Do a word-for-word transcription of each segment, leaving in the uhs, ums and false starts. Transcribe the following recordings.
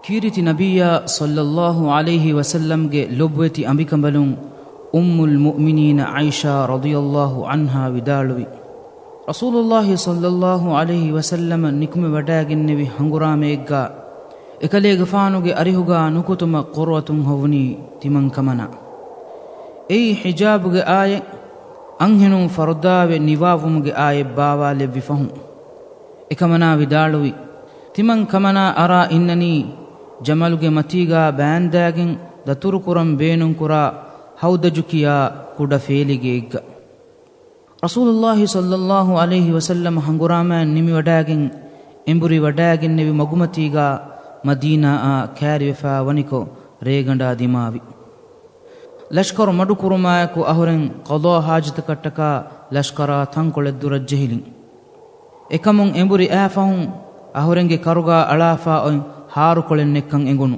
ކީރިތި ނަބިއްޔާ ޞައްލައްލާހު ޢަލައިހި ވަސައްލަމްގެ ލޮބުވެތި އަނބިކަނބަލުން އުއްމުލް މުއުމިނީނަ ޢާއިޝާ ރަޟިޔައްލާހު ޢަންހާ ވިދާޅުވި، ރަސޫލުއްލާހި ޞައްލައްލާހު ޢަލައިހި ވަސައްލަމަ ނިކުމެވަޑައިގެންނެވި ހަނގުރާމައެއްގާ އެކަލޭގެފާނުގެ އަރިހުގާ ނުކުތުމަށް ޤުރުއަތުން ހޮވުނީ ތިމަންކަމަނާ. އެއީ ޙިޖާބުގެ އާޔަތް، އަންހެނުން ފަރުދާވެ ނިވާވުމުގެ އާޔަތް ބާވާލެއްވި ފަހުން. އެކަމަނާ ވިދާޅުވި، ތިމަންކަމަނާ އަރާ އިންނަނީ ޖަމަލުގެ މަތީގާ ބާންދާގެން ދަތުރުކުރަން ބޭނުންކުރާ ހައުދަޖު ކިޔާ ކުޑަ ފޭލިގެއެއްގަ. ރަސޫލުއްލާހި ޞައްލައްލާހު ޢަލައިހި ވަސައްލަމަ ހަނގުރާމައިން ނިމިވަޑައިގެން އެނބުރި ވަޑައިގެންނެވި މަގުމަތީގާ މަދީނާއާ ކައިރިވެފާ ވަނިކޮށް ރޭގަނޑާ ދިމާވި. ލަޝްކަރު މަޑުކުރުމާއެކު އަހުރެން ޤަޟާ ޙާޖަތަކަށްޓަކާ ލަޝްކަރާ ތަންކޮޅެއް ދުރަށް ޖެހިލިން. އެކަމުން އެނބުރި އައި ފަހުން އަހުރެންގެ ކަރުގާ އަޅާފާ އޮތް ހާރުކޮޅެއް ނެއްކަން އެނގުނު.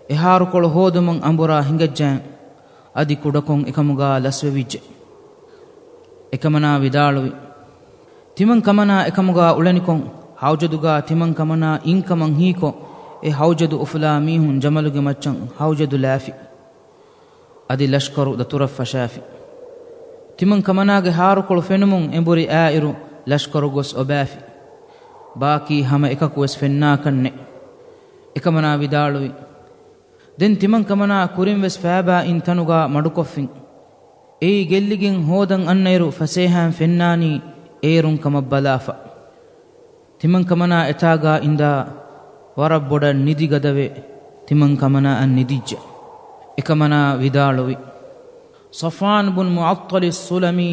އެ ހާރުކޮޅު ހޯދުމަށް އަނބުރާ ހިނގައްޖައިން އަދި ކުޑަކޮށް އެކަމުގާ ލަސްވެވިއްޖެ. އެކަމަނާ ވިދާޅުވި، ތިމަންކަމަނާ އެކަމުގާ އުޅެނިކޮށް، ހައުޖަދުގާ ތިމަންކަމަނާ އިންކަމަށް ހީކޮށް، އެ ހައުޖަދު އުފުލާ މީހުން ޖަމަލުގެ މައްޗަށް ހައުޖަދު ލާފި. އަދި ލަޝްކަރު ދަތުރަށް ފަށާފި. ތިމަންކަމަނާގެ ހާރުކޮޅު ފެނުމުން އެނބުރި އާއިރު ލަޝްކަރު ގޮސް އޮބާފި. ބާކީ ހަމަ އެކަކުވެސް ފެންނާކަށްނެއް. އެކަމަނާ ވިދާޅުވި، ދެން ތިމަންކަމަނާ ކުރިންވެސް ފައިބާ އިން ތަނުގާ މަޑުކޮށްފިން. އެއީ ގެއްލިގެން ހޯދަން އަންނައިރު ފަސޭހައިން ފެންނާނީ އޭރުން ކަމަށް ބަލާފަ. ތިމަންކަމަނާ އެތާގާ އިންދާ ވަރަށް ބޮޑަށް ނިދި ގަދަވެ، ތިމަންކަމަނާއަށް ނިދިއްޖެ. އެކަމަނާ ވިދާޅުވި، ޞަފްވާން ބުން މުޢައްޠަލި ސުލަމީ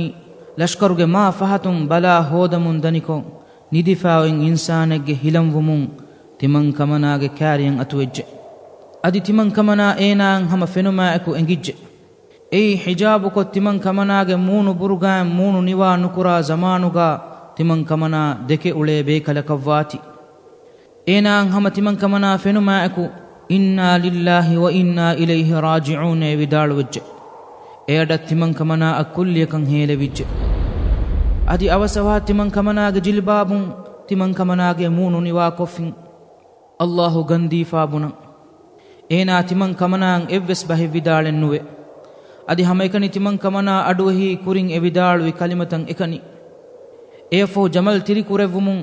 ލަޝްކަރުގެ މާ ފަހަތުން ބަލާ ހޯދަމުން ދަނިކޮށް، ނިދިފާ އޮތް އިންސާނެއްގެ ހިލަންވުމުން ތިމަންކަމަނާގެ ކާރިޔަށް އަތުވެއްޖެ. އަދި ތިމަންކަމަނާ އޭނާއަށް ހަމަ ފެނުމާއެކު އެނގިއްޖެ. އެއީ ޙިޖާބުކޮށް ތިމަންކަމަނާގެ މޫނު ބުރުގާއިން މޫނު ނިވާ ނުކުރާ ޒަމާނުގާ ތިމަންކަމަނާ ދެކެ އުޅޭ ބޭކަލަކަށްވާތީ. އޭނާއަށް ހަމަ ތިމަންކަމަނާ ފެނުމާއެކު، "އިންނާ ލިއްލާހި ވަ އިންނާ އިލައިހި ރާޖިޢޫނޭ" ވިދާޅުވެއްޖެ. އެއަޑަށް ތިމަންކަމަނާއަށް ކުއްލިއަކަށް ހޭލެވިއްޖެ. އަދި އަވަސްއަވަހަށް ތިމަންކަމަނާގެ ޖިލްބާބުން ތިމަންކަމަނާގެ މޫނު ނިވާކޮށްފިން. އައްލާހު ގަންދީފާ ބުނަން. އޭނާ ތިމަންކަމަނާއަށް އެއްވެސް ބަހެއް ވިދާޅެއް ނުވޭ. އަދި ހަމައެކަނި ތިމަންކަމަނާ އަޑުއެހީ ކުރިން އެ ވިދާޅުވި ކަލިމަތައް އެކަނި. އެއަށްފަހު ޖަމަލް ތިރިކުރެއްވުމުން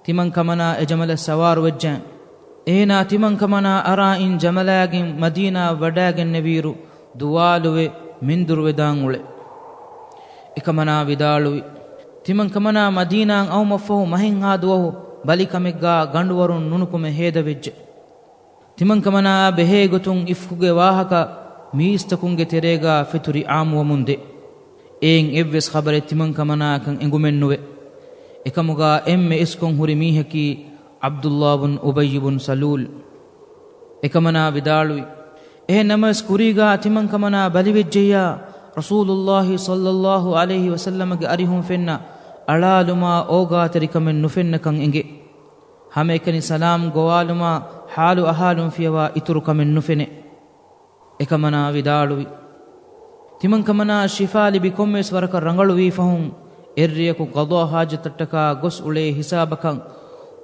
ތިމަންކަމަނާ އެ ޖަމަލަށް ސަވާރުވެއްޖެ. އޭނާ ތިމަންކަމަނާ އަރާ އިން ޖަމަލާގެން މަދީނާއަށް ވަޑައިގެންނެވިއިރު ދުވާލުވެ މެންދުރުވެދާން އުޅެ. އެކަމަނާ ވިދާޅުވި، ތިމަންކަމަނާ މަދީނާއަށް އައުމަށްފަހު މަހެއްހާ ދުވަހު ބަލިކަމެއްގާ ގަނޑުވަރުން ނުނުކުމެ ހޭދަވެއްޖެ. ތިމަންކަމަނާއާ ބެހޭގޮތުން އިފްކުގެ ވާހަކަ މީސްތަކުންގެ ތެރޭގާ ފެތުރި އާއްމުވަމުންދޭ. އެއިން އެއްވެސް ޚަބަރެއް ތިމަންކަމަނާއަކަށް އެނގުމެއްނުވޭ. އެކަމުގާ އެންމެ އިސްކޮށް ހުރި މީހަކީ ޢަބްދުﷲ ބުން އުބައްޔު ބުން ސަލޫލް. އެކަމަނާ ވިދާޅުވި، އެހެން ނަމަވެސް ކުރީގާ ތިމަންކަމަނާ ބަލިވެއްޖެއްޔާ، ރަސޫލުﷲ ޞައްލަﷲު ޢަލައިހި ވަސައްލަމަގެ އަރިހުން ފެންނަ އަޅާލުމާ އޯގާތެރިކަމެއް ނުފެންނަކަން އެނގޭ. ހަމައެކަނި ސަލާމް ގޮވާލުމާ ޙާލު އަހާލުން ފިޔަވާ އިތުރު ކަމެއް ނުފެނޭ. އެކަމަނާ ވިދާޅުވި، ތިމަންކަމަނާ ޝިފާ ލިބި ކޮންމެވެސް ވަރަކަށް ރަނގަޅުވީ ފަހުން، އެއްރެއަކު ޤަޟާ ޙާޖަތަށްޓަކާ ގޮސް އުޅޭ ހިސާބަކަށް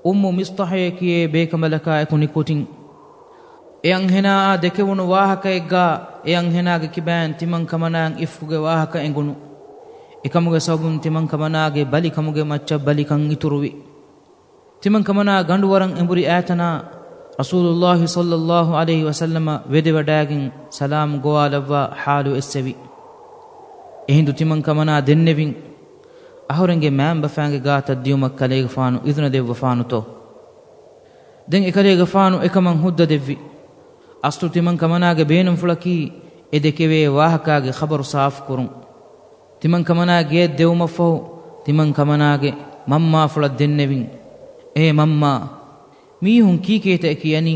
އުއްމު މިޞްޠަޙޭ ކިޔޭ ބޭކަނބަލަކާއެކު ނިކުތިން. އެ އަންހެނާއާ ދެކެވުނު ވާހަކައެއްގާ އެ އަންހެނާގެ ކިބައިން ތިމަންކަމަނާއަށް އިފްކުގެ ވާހަކަ އެނގުނު. އެކަމުގެ ސަބަބުން ތިމަންކަމަނާގެ ބަލިކަމުގެ މައްޗަށް ބަލިކަން އިތުރުވި. ތިމަންކަމަނާ ގަނޑުވަރަށް އެނބުރި އައިތަނާ، ރަސޫލުﷲ ޞައްލަﷲު ޢަލައިހި ވަސައްލަމަ ވެދެވަޑައިގެން ސަލާމް ގޮވާލައްވާ ޙާލު އެއްސެވި. އެހިނދު ތިމަންކަމަނާ ދެންނެވިން، އަހުރެންގެ މައިންބަފައިންގެ ގާތަށް ދިޔުމަށް ކަލޭގެފާނު އިޒުނަ ދެއްވަފާނުތޯ؟ ދެން އެކަލޭގެފާނު އެކަމަށް ހުއްދަ ދެއްވި. އަސްލު ތިމަންކަމަނާގެ ބޭނުންފުޅަކީ އެ ދެކެވޭ ވާހަކާގެ ޚަބަރު ސާފުކުރުން. ތިމަންކަމަނާ ގެޔަށް ދެވުމަށްފަހު، ތިމަންކަމަނާގެ މަންމާފުޅަށް ދެންނެވިން. އޭ މަންމާ، މީހުން ކީކޭތަ އެ ކިޔަނީ؟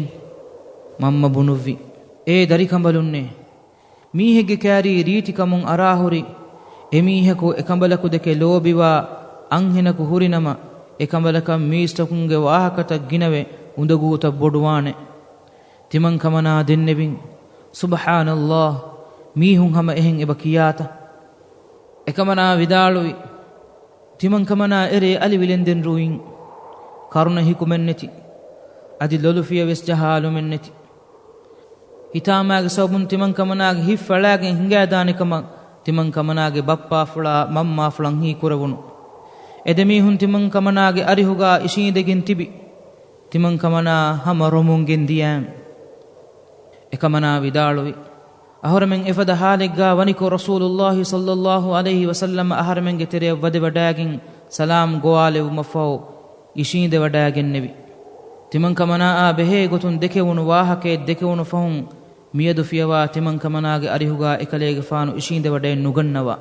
މަންމަ ބުނުއްވި، އޭ ދަރިކަނބަލުންނޭ! މީހެއްގެ ކާރީ ރީތިކަމުން އަރާހުރި، އެމީހަކު އެކަނބަލަކުދެކެ ލޯބިވާ، އަންހެނަކު ހުރިނަމަ، އެކަނބަލަކަށް މީސްތަކުންގެ ވާހަކަތައް ގިނަވެ އުނދަގޫތައް ބޮޑުވާނެ. ތިމަންކަމަނާ ދެންނެވިން، ސުބްޙާނަﷲ، މީހުން ހަމަ އެހެން އެބަ ކިޔާތަ؟ އެކަމަނާ ވިދާޅުވި، ތިމަންކަމަނާ އެރޭ އަލި ވިލެންދެން ރުއިން. ކަރުނަ ހިކުމެއްނެތި. އަދި ލޮލުފިޔަވެސް ޖަހާލުމެއްނެތި. ހިތާމާގެ ސަބަބުން ތިމަންކަމަނާގެ ހިތް ފަޅާގެން ހިނގާދާނެކަމަށް ތިމަންކަމަނާގެ ބައްޕާފުޅާ މަންމާފުޅަށް ހީކުރެވުނު. އެދެމީހުން ތިމަންކަމަނާގެ އަރިހުގާ އިށީނދެގެން ތިބި. ތިމަންކަމަނާ ހަމަ ރޮމުންގެން ދިޔައިން. އެކަމަނާ ވިދާޅުވި، އަހަރެމެން އެފަދަ ޙާލެއްގާ ވަނިކޮށް، ރަސޫލުﷲ ޞައްލަﷲ ޢަލައިހި ވަސައްލަމަ އަހަރެމެންގެ ތެރެއަށް ވަދެވަޑާގެން ސަލާމް ގޮވާލެވުމަށްފަހު އިށީނދެވަޑާގެންނެވި. ތިމަންކަމަނާއާ ބެހޭ ގޮތުން ދެކެވުނު ވާހަކައެއް ދެކެވުނު ފަހުން، މިއަދު ފިޔަވާ ތިމަންކަމަނާގެ އަރިހުގާ އެކަލޭގެފާނު އިށީނދެވަޑައެއް ނުގަންނަވާ.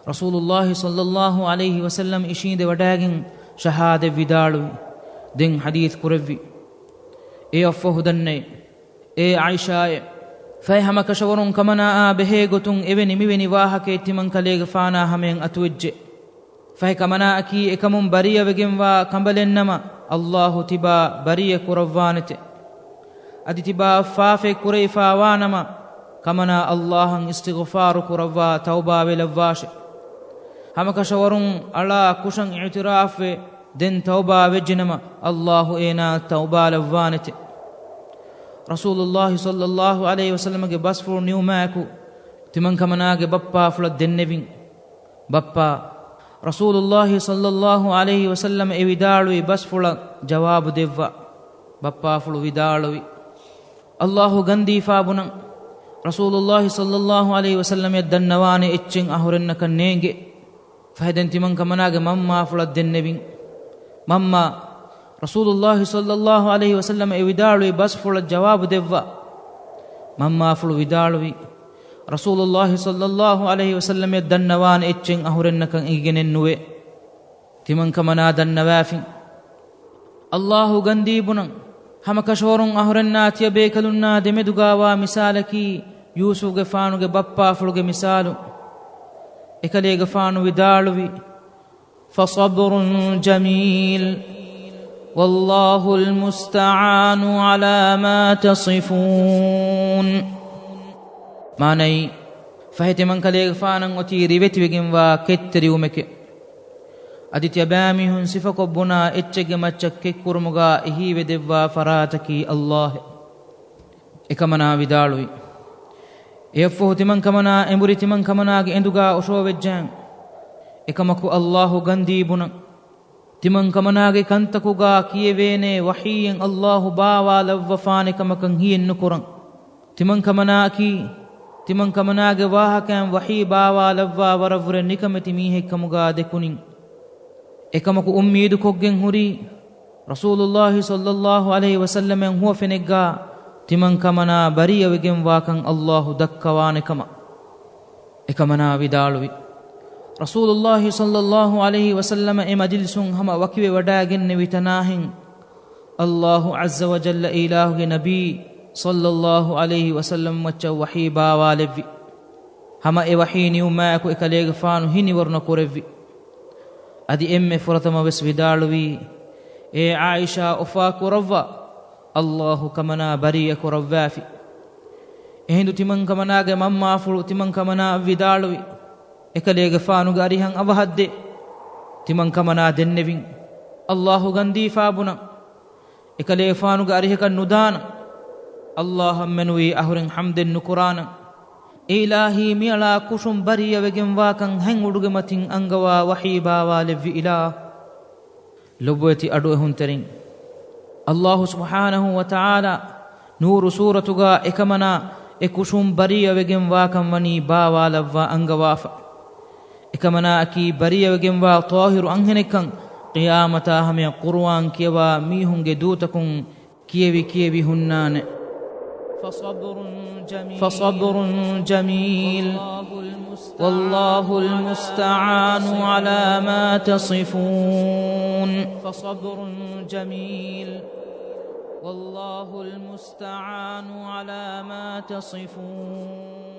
ރަސޫލުﷲ ޞައްލަﷲ ޢަލައިހި ވަސައްލަމަ އިށީނދެވަޑާގެން ޝަހާދަތް ވިދާޅުވި. ދެން ޙަދީޘް ކުރެއްވި. އެއަށްފަހު ދަންނައޭ، އޭ ޢާއިޝާއޭ، ފަހެ ހަމަކަށަވަރުން ކަމަނާއާ ބެހޭ ގޮތުން އެވެނި މިވެނި ވާހަކައެއް ތިމަންކަލޭގެފާނާ ހަމަޔަށް އަތުވެއްޖެ. ފަހެ ކަމަނާއަކީ އެކަމުން ބަރީއަވެގެންވާ ކަނބަލެއްނަމަ، ﷲ ތިބާ ބަރީއަ ކުރައްވާނެތެ. އަދި ތިބާ ފާފައެއް ކުރެވިފާވާނަމަ، ކަމަނާ ﷲ އަށް އިސްތިޣުފާރު ކުރައްވާ ތައުބާވެލައްވާށެ. ހަމަކަށަވަރުން އަޅާ ކުށަށް އިޢުތިރާފްވެ، ދެން ތައުބާ ވެއްޖެނަމަ، ﷲ އޭނާ ތައުބާލައްވާނެތެ. ރަސޫލުﷲ ޞައްލަﷲ ޢަލައިހި ވަސައްލަމަގެ ބަސްފުޅު ނިއުމާއެކު، ތިމަންކަމަނާގެ ބައްޕާފުޅަށް ދެންނެވިން. ބައްޕާ، ރަސޫލުﷲ ޞައްލަﷲ ޢަލައިހި ވަސައްލަމަ އެ ވިދާޅުވި ބަސްފުޅަށް ޖަވާބު ދެއްވާ. ބައްޕާފުޅު ވިދާޅުވި، ﷲ ގަންދީފާ ބުނަން، ރަސޫލުﷲ ޞައްލަﷲ ޢަލައިހި ވަސައްލަމައަށް ދަންނަވާނެ އެއްޗެއް އަހުރެންނަކަށް ނޭނގެ. ފަހެ ދެން ތިމަންކަމަނާގެ މަންމާފުޅަށް ދެންނެވިން. މަންމާ، ރަސޫލުﷲ ޞައްލަﷲ ޢަލައިހި ވަސައްލަމަ އެ ވިދާޅުވި ބަސްފުޅަށް ޖަވާބު ދެއްވާ. މަންމާފުޅު ވިދާޅުވި، ރަސޫލުﷲ ޞައްލަﷲ ޢަލައިހި ވަސައްލަމައަށް ދަންނަވާނެ އެއްޗެއް އަހުރެންނަކަށް އެނގިގެނެއް ނުވޭ. ތިމަންކަމަނާ ދަންނަވާފިން. ﷲ ގަންދީ ބުނަން، ހަމަކަށަވަރުން އަހުރެންނާ ތިޔަބޭކަލުންނާ ދެމެދުގާވާ މިސާލަކީ، ޔޫސުފުގެފާނުގެ ބައްޕާފުޅުގެ މިސާލު. އެކަލޭގެފާނު ވިދާޅުވި، فصبر جميل والله المستعان على ما تصفون. މާނައީ، ފަހެ ތިމަންކަލޭގެފާނަށް އޮތީ ރިވެތިވެގެންވާ ކެތްތެރިވުމެކޭ. އަދި ތިޔަބައިމީހުން ސިފަކޮށް ބުނާ އެއްޗެއްގެ މައްޗަށް ކެތްކުރުމުގާ އެހީވެދެއްވާ ފަރާތަކީ ﷲ. އެކަމަނާ ވިދާޅުވި، އެއަށްފަހު ތިމަންކަމަނާ އެނބުރި ތިމަންކަމަނާގެ އެނދުގާ އޮށޯވެއްޖެ. އެކަމަކު ﷲ ގަންދީ ބުނަން، ތިމަންކަމަނާގެ ކަންތަކުގާ ކިޔެވޭނޭ ވަޙީއެއް ﷲ ބާވާލައްވަފާނެ ކަމަކަށް ހިޔެއްނުކުރަން. ތިމަންކަމަނާއަކީ، ތިމަންކަމަނާގެ ވާހަކައިން ވަޙީ ބާވާލައްވާ ވަރަށްވުރެ ނިކަމެތި މީހެއްކަމުގާ ދެކުނިން. އެކަމަކު އުއްމީދުކޮށްގެން ހުރީ، ރަސޫލުﷲ ޞައްލަﷲ ޢަލައިހި ވަސައްލަމައަށް ހުވަފެނެއްގާ ތިމަންކަމަނާ ބަރީއަވެގެންވާކަން ﷲ ދައްކަވާނެކަމަށް. އެކަމަނާ ވިދާޅުވި، ރަސޫލުﷲ ޞައްލަﷲ ޢަލައިހި ވަސައްލަމަ އެ މަޖިލިސުން ހަމަ ވަކިވެވަޑާގެންނެވި ތަނާހެން، ﷲ ޢައްޒަ ވަޖައްލަ އިލާހުގެ ނަބީ ޞައްލަﷲ ޢަލައިހި ވަސައްލަމަ މައްޗަށް ވަޙީ ބާވާލެއްވި. ހަމަ އެ ވަޙީ ނިއުމާއެކު އެކަލޭގެފާނު ހިނިވަރުނަ ކުރެއްވި. އަދި އެންމެ ފުރަތަމަ ވެސް ވިދާޅުވީ، އޭ ޢާއިޝާ އުފާ ކުރައްވާ، ﷲ ކަމަނާ ބަރީއަ ކުރައްވާފި. އެހިނދު ތިމަންކަމަނާގެ މަންމާފުޅު ތިމަންކަމަނާއަށް ވިދާޅުވި، އެކަލޭގެފާނުގެ އަރިހަށް އަވަހަށްދޭ. ތިމަންކަމަނާ ދެންނެވިން، ﷲ ގަންދީފާ ބުނަން، އެކަލޭގެފާނުގެ އަރިހަކަށް ނުދާނަން. ﷲ އަށްމެނުވީ އަހުރެން ޙަމްދެއް ނުކުރާނަން. އޭ އިލާހީ، މިއަޅާ ކުށުން ބަރީއަވެގެންވާކަން ހަތް އުޑުގެ މަތިން އަންގަވާ ވަޙީ ބާވާލެއްވި އިލާހު. ލޮބުވެތި އަޑުއެހުންތެރިން، ﷲ ސުބްޙާނަހޫ ވަތަޢާލާ ނޫރު ސޫރަތުގާ އެކަމަނާ އެ ކުށުން ބަރީއަވެގެންވާކަން ވަނީ ބާވާލައްވާ އަންގަވާފަ. އެކަމަނާއަކީ ބަރީއަވެގެންވާ ޠާހިރު އަންހެނެއްކަން، ޤިޔާމަތާ ހަމަޔަށް ޤުރުއާން ކިޔަވާ މީހުންގެ ދޫތަކުން ކިޔެވި ކިޔެވި ހުންނާނެ. فصبر جميل. فصبر جميل. والله المستعان على ما تصفون. فصبر جميل. والله المستعان على ما تصفون.